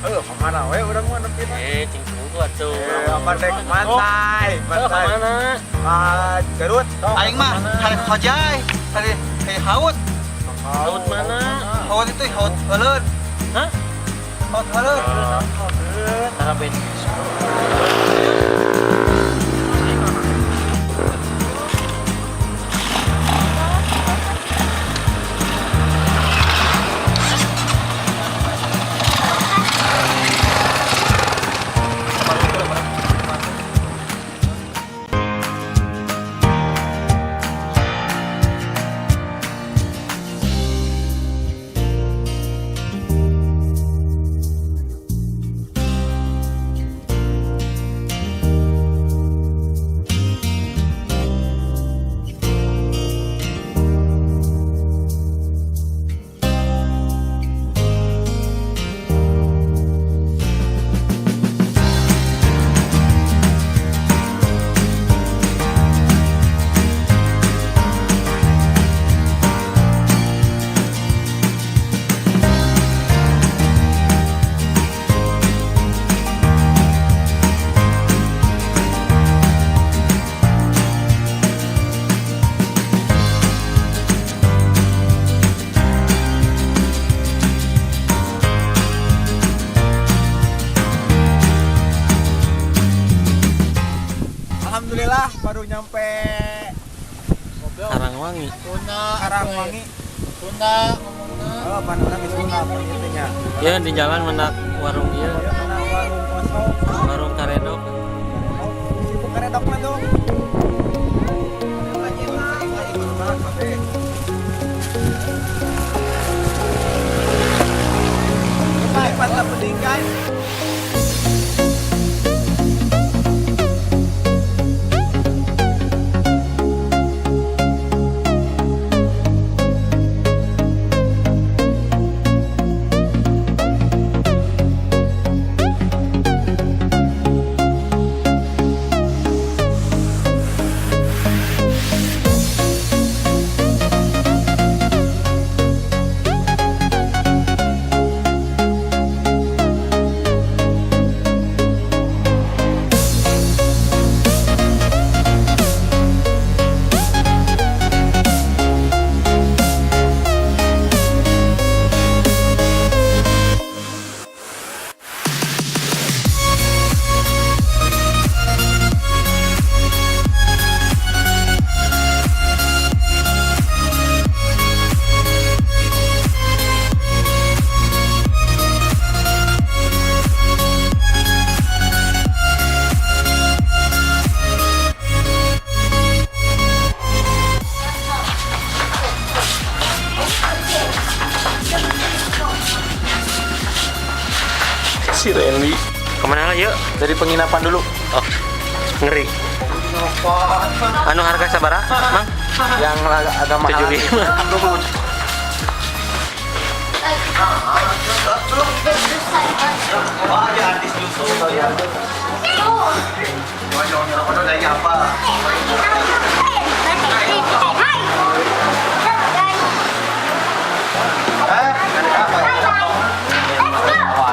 Kemana we urang mah nepi mah. Cing tunggu atuh. Apa dek mantai, mantai. Kemana? Ah, Garut. Aing mah hari hojai, hari haut. Haut mana? Haut itu haut heuleut. Hah? Haut heuleut. Tara ben. Alhamdulillah baru nyampe Karangwangi. Karangwangi. Sunda ngomongna. Oh, pan urang di Sunda gitu nya. Ya di jalan mendak warung ieu. Ya, mana warung kosong. Warung karedok. Sibuk karedok mah tuh. Cepat lah penting guys. Si Randy. Kemana lah yuk? Dari penginapan dulu. Oh, ngeri. Anu harga sabaraha, Mang? Yang agak mahal. 75.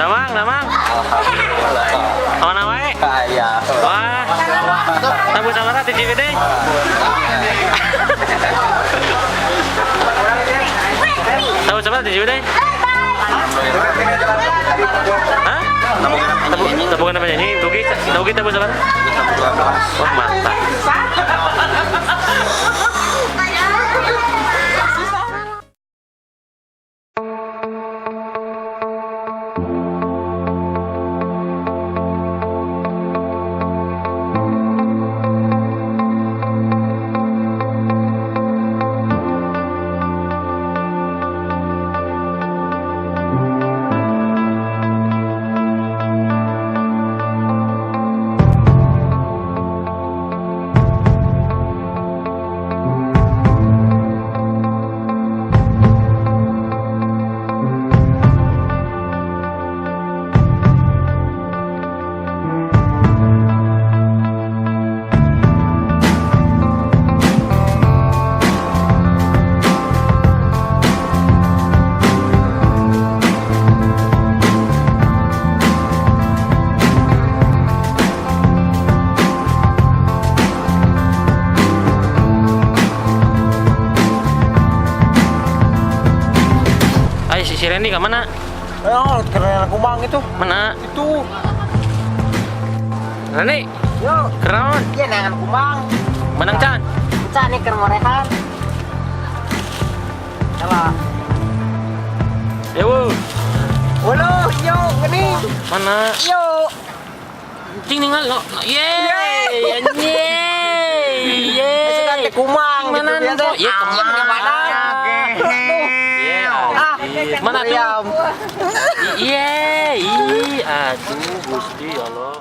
Namang, namang. Mana wae? Wah. Tabu sabaraha di Ciwidey? Tabu sabaraha di Ciwidey? Hah? Tabungan apa nyanyi? Dugi, dugi tabu sabaraha? Oh, mantap. Randy ka mana? Ayo, keren kumang itu. Mana? Itu. Randy. Yo. Keren. Iya, nangan kumang. Menang can. Can nih keur ngorehan. Salah. Ewo. Waduh, yo, gini. Mana? Yo. Cing ninggal lo. Yeay. Yeay. Yeay. Kumang Mana gitu biasa. Ya kemana? Ah, Mana tuh? Yeay. Aduh, Gusti ya Allah.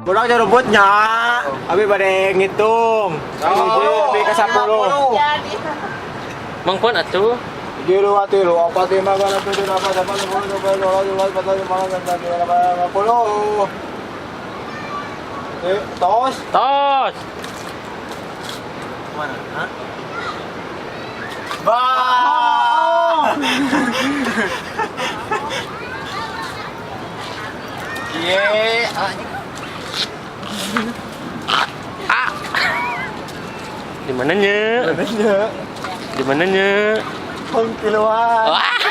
Urang nyeruputnya, abi bade ngitung. Hiji ke 10. Mangpon atuh. 1, 2, 3, 4, 5, 6, 7, 8, 9, 10, 11, 12, 13, 14, 15, 16, 17, 18. Tos. Tos. Mana? Hah? Ba. Ye, Ah. Di mananya? Di mananya? Pengkiluan. Wah.